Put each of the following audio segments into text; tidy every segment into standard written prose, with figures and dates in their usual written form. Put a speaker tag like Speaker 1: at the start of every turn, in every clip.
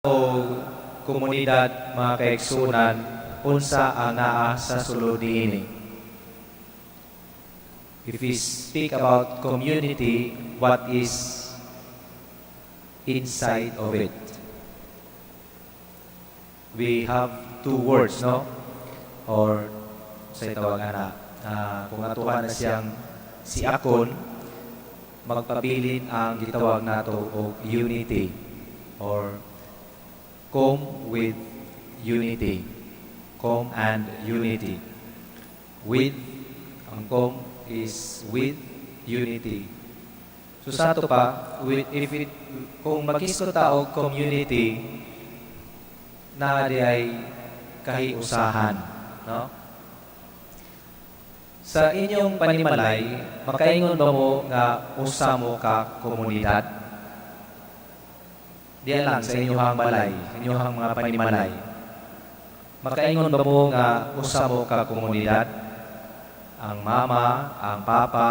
Speaker 1: Og komunidad, mga kaigsunan, unsa ang naa sa sulod niini? If we speak about community, what is inside of it? We have two words, no? Or sa tawag ana, kung atuhan na siyang siakon, magpabilin ang gitawag nato og unity or com with unity. Com and unity. With, ang com is with unity. So sa ato pa, with, if it, kung maghisgot ta og community, naa diay kahiusahan, no? Sa inyong panimalay, makaingon ba mo nga usa mo ka komunidad? Diyan lang sa inyong balay, inyong mga panimalay. Makaingon ba mo nga usa mo ka komunidad? Ang mama, ang papa,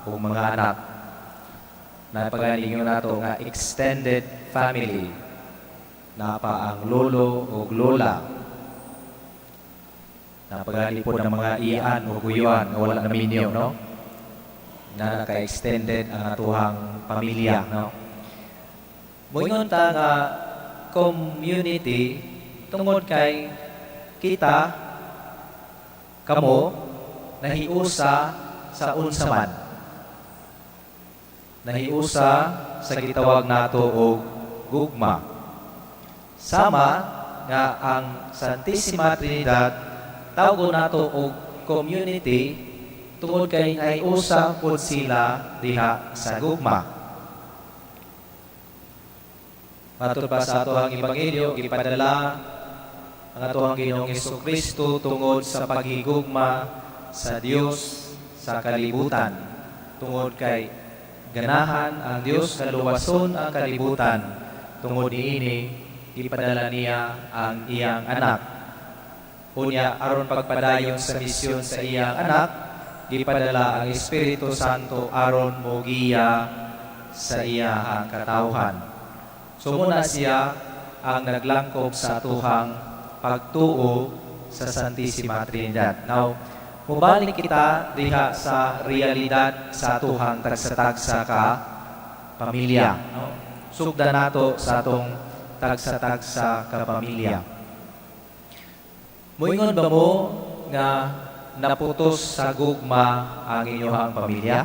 Speaker 1: ug mga anak. Napaganinyo nato nga extended family. Napa ang lolo ug lola. Napagani po ng mga iyaan o guyuan nga wala na minyo, no? Na naka-extended ang atuhang pamilya, no? Moingon ta nga community tungod kay kita kamo nahiusa sa unsa man. Nahiusa sa gitawag nato og gugma. Sama nga ang Santissima Trinidad, tawgon nato og community tungod kay nahiusa pod sila diha sa gugma. Matod pa sa atohang ebanghelyo, gipadala ang atohang Ginoong Kristo tungod sa paghigugma sa Dios sa kalibutan. Tungod kay ganahan ang Dios nga luwason ang kalibutan. Tungod niini, gipadala niya ang iyang anak. Unya, aron pagpadayon sa misyon sa iyang anak, gipadala ang Espiritu Santo aron mogiya sa iyang katawhan. So muna siya ang naglangkob sa atuhang pagtuo sa Santissima Trinidad. Now, mubalik kita diha sa realidad sa atuhang tagsa-tagsa ka pamilya. No? Sugda nato sa atong tagsa-tagsa ka pamilya. Moingon ba mo nga naputos sa gugma ang inyong pamilya?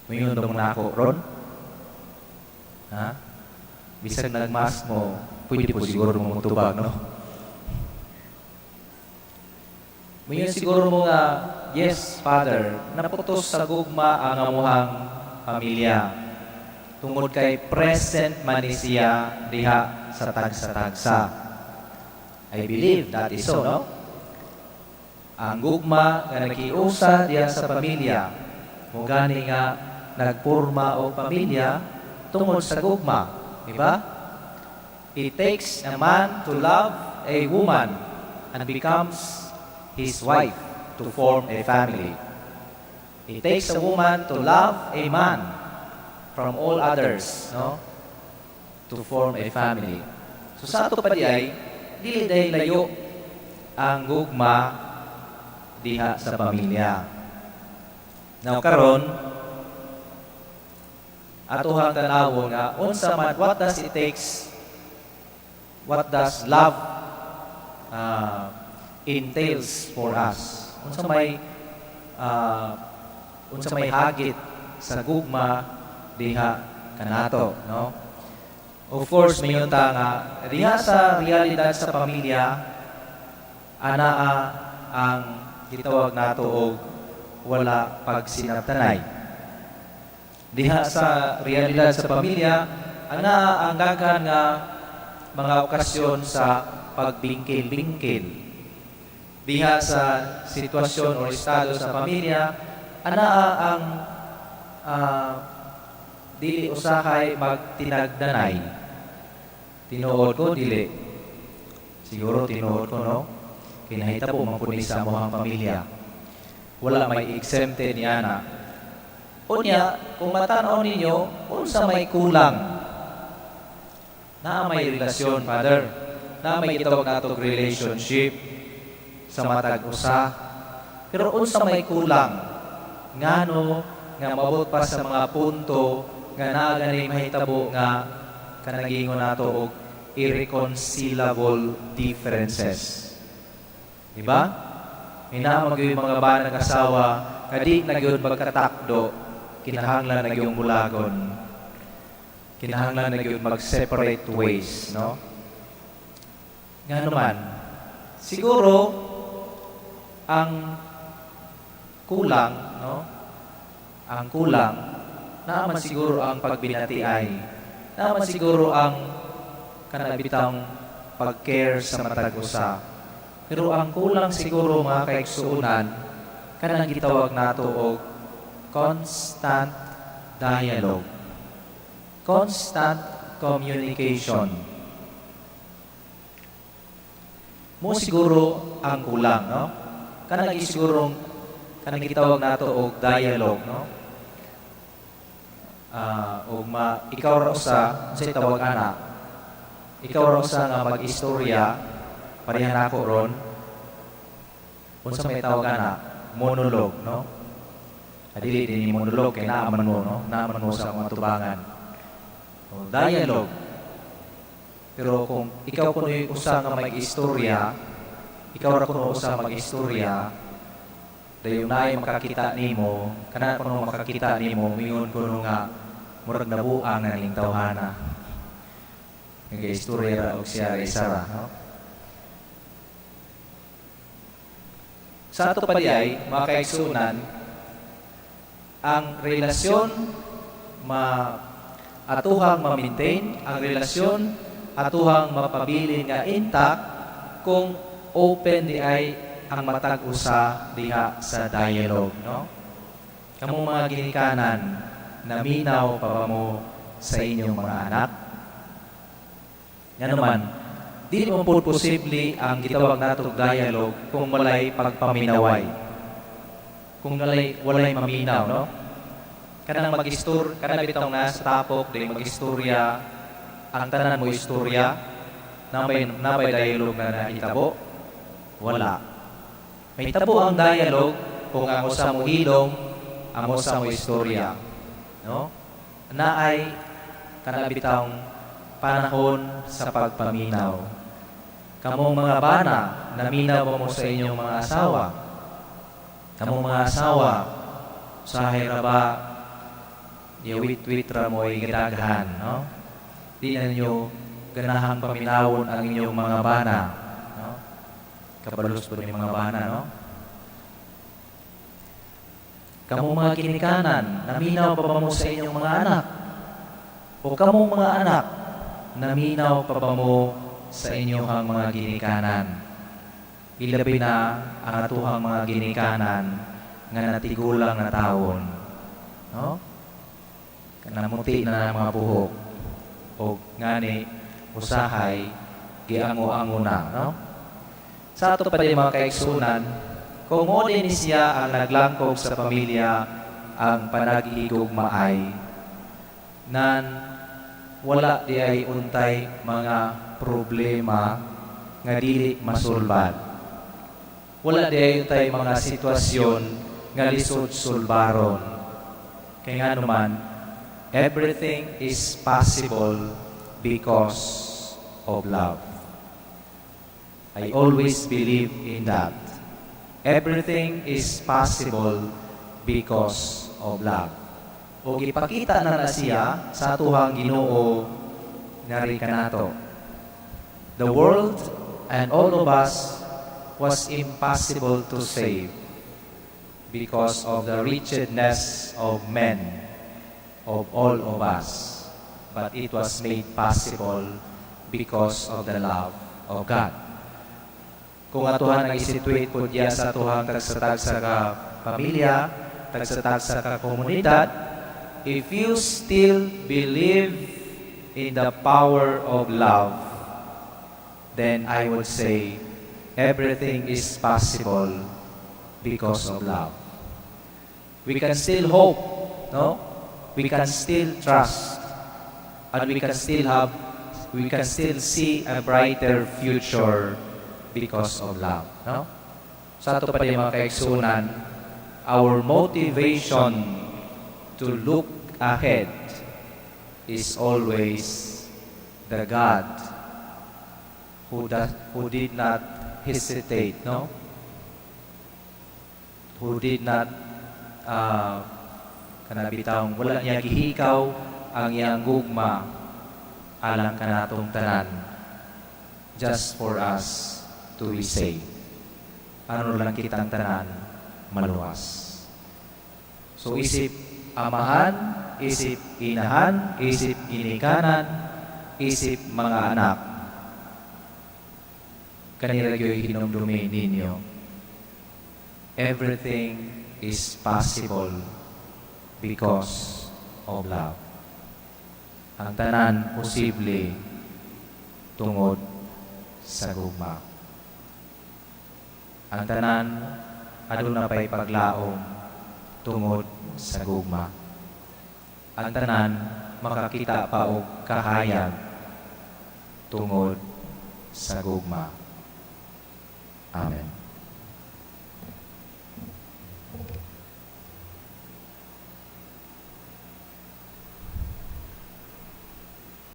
Speaker 1: Moingon ba mo nako ron? Ha? Bisag nagmas mo, pwede po siguro mo mutubag, no? Moingon siguro mo nga, "Yes, Father, naputos sa gugma ang amuhang pamilya." Tungod kay present man ni siya diha sa tagsa-tagsa. I believe that is so, no? Ang gugma nga nakiusa diha sa pamilya, mo gani nga nagporma og pamilya tungod sa gugma, di ba? It takes a man to love a woman and becomes his wife to form a family. It takes a woman to love a man from all others, no? To form a family. So sa ato pa di ay, dili day layo ang gugma diha sa pamilya. Now karon, atuhang tanawon nga unsa man, what does it takes, what does love entails for us? Unsa may hagit sa gugma diha kanato, no? Of course, mayon ta nga diha sa realidad sa pamilya, anaa ang gitawag nato og wala pagsinabtanay. Diha sa realidad sa pamilya, anaa ang daghan nga mga okasyon sa pagbingkil-bingkil. Diha sa sitwasyon o estado sa pamilya, anaa ang dili usahay magtinagdanay. Tinuod ko, dili? Siguro tinuod ko, no? Kinahitabo man pud ni sa amuhang pamilya. Wala may exempted ni ana. Unya, kung matanaw ninyo, unsa may kulang Naa may relasyon, Father. Naa may gitawag nato relationship sa matag usa. Pero unsa may kulang? Ngano nga maabot pa sa mga punto nga naa gani mahitabo nga kanang giingon nato og irreconcilable differences? Di ba? Naa man gyud mga banag asawa nga di na gyud magkatakdo, kinahanglan na gyud bulagon. Kinahanglan na gyud mag-separate ways, no? Nga naman, siguro ang kulang, no? Ang kulang, naa man siguro ang pagbinatiay. Naa man siguro ang kanabitang pag-care sa matag usa. Pero ang kulang siguro, mga kaigsuonan, kanang gitawag nato og constant dialogue. Constant communication. Mao siguro ang kulang, no? Kanang siguro kanang gitawag nato og dialogue, no? Og ma ikaw ra usa, unsay tawag ana? Ikaw ra usa nga mag-istorya, pareha nako ron. Unsa may tawag ana? Monologue, no? Dili din ni monologue kay naa man mo, no? Naa man mo sa akong atubangan. O, dialogue. Pero kung ikaw kuno usa nga mag-istorya, ikaw ra kuno usa mag-istorya, dayon naay makakita nimo, kana kuno makakita nimo, mingon kuno nga murag nabuang na ning tawhana. Nag-istorya ra og siya ra isa ra, no? Sa ato pa diay, mga kaigsuonan, ang relasyon ma atuhang ma-maintain, ang relasyon atuhang mapabilin nga intact kung open di ay ang matag usa diha sa dialogue, no? Kamong mga ginikanan, naminaw pa ba mo sa inyong mga anak? Nga naman, dili man pod posible ang gitawag natong dialogue kung walay pagpaminaway. Kung walay maminaw, no? Kanang mag-istor, kanang bitaw nga sa tapok, di mag-istorya, ang tanan mo istorya, nabay dialogue na nahitabo? Wala. May tabo ang dialogue kung ang usa mo hilom, ang usa mo istorya. No? Naay kana bitawng panahon sa pagpaminaw. Kamong mga bana, naminaw ba mo sa inyong mga asawa? Kamong mga asawa, usahay ra ba yawit-wit ra mo'y gadaghan, no? Di na ninyo ganahang paminawon ang inyong mga bana, no? Kabalos po ni mga bana, no? Kamong mga ginikanan, naminaw pa ba mo sa inyong mga anak? O kamong mga anak, naminaw pa ba mo sa inyong mga ginikanan? Ilabi na ang atuhang mga ginikanan nga natigulang na tawon. No? Namuti na ang mga buhok. O ngani, usahay, giango-ango na. No? Sa ato pa din, mga kaigsuonan, kung mo din siya ang naglangkob sa pamilya, ang panaghigugmaay, nan wala di ay untay mga problema nga dili masulbad. Wala di ay untay mga sitwasyon nga lisod sulbaron. Kaya nga naman, everything is possible because of love. I always believe in that. Everything is possible because of love. O gipakita na na siya sa atuhang Ginoo ngari kanato. The world and all of us was impossible to save because of the wretchedness of men, of all of us. But it was made possible because of the love of God. Kung atuhan ang i-situate po diya sa atuhang tagsa-tagsa ka pamilya, tagsa-tagsa ka komunidad, if you still believe in the power of love, then I would say everything is possible because of love. We can still hope, no? We can still trust, and we We can still see a brighter future because of love, no? Sa ato pa din, mga kaigsuonan, our motivation to look ahead is always the God who did not hesitate, no? Who did not kana bitawng wala niya gihikaw ang iyang gugma alang kanatong tanan just for us to be saved. Aron lang kitang tanan maluwas. So isip amahan, isip inahan, isip ginikanan, isip mga anak, kanila gyoy hinumdumi ninyo. Everything is possible because of love. Ang tanan posible tungod sa gugma. Ang tanan aduna pay paglaom tungod sa gugma. Ang tanan makakita pa og kahayag tungod sa gugma. Amen.